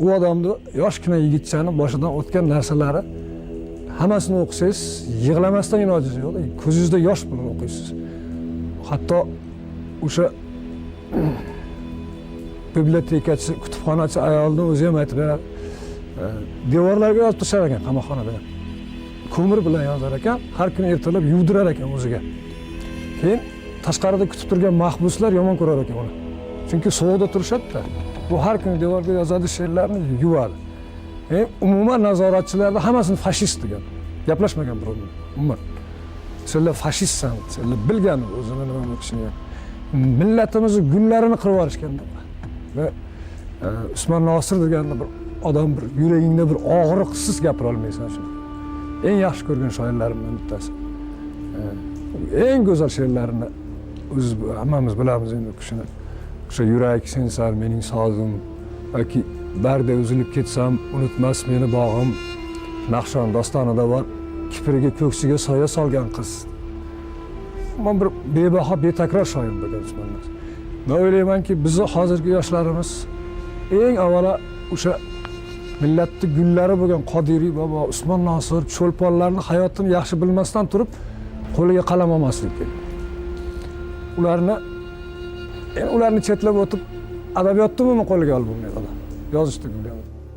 U odamni, yoshgina yigitchani boshidan o'tgan narsalari hammasini o'qisangiz, yig'lamasdan ilojingiz yo'q, ko'zingizda yosh bilan o'qiysiz. Hatto o'sha bibliotekachi, kutubxonachi ayolni o'zi ham aytib beradi. Devorlarga yozib tashlar ekan qamoqxonada ham. Ko'mir bilan yozar ekan, har kuni ertalab yuvdirar ekan o'ziga. Keyin tashqarida kutib turgan mahbuslar yomon ko'rar ekan uni, chunki sovuqda turishadida. Bu har kuni devorga yozadi she'rlarni, yuvadi. Umuman nazoratchilarni hammasini fashist degan, gaplashmagan birov bilan umuman. Senlar fashistsan, senlar, bilgan o'zini nima bo'lishini. Millatimizni gullarini qirib yuborishgan. Va Usmon Nosir deganda bir odam, bir yuragingda bir og'riqsiz gapira olmaysan shuni. Eng yaxshi ko'rgan shoirlarimdan bittasi. Eng go'zal she'rlarini o'zi hammamiz bilamiz endi u kishini. O'sha "Yurak sensan mening sozim" yoki "Barday uzilib ketsam, unutmas meni bog'im", Naqshon dostonida bor, "Kipriga, ko'ksiga soya solgan qiz". Umuman bir bebaho, betakror shoir bo'lgan Usmon Nosir. Man o'ylaymanki, bizni hozirgi yoshlarimiz eng avvalo o'sha millatni gullari bo'lgan Qodiriy bobo, Usmon Nosir, Cho'lponlarni hayotini yaxshi bilmasdan turib qo'liga qalam olmaslik kerak. Ularni, endi ularni chetlab o'tib, adabiyotni umuman qo'liga olib bo'lmaydi odam yozishni.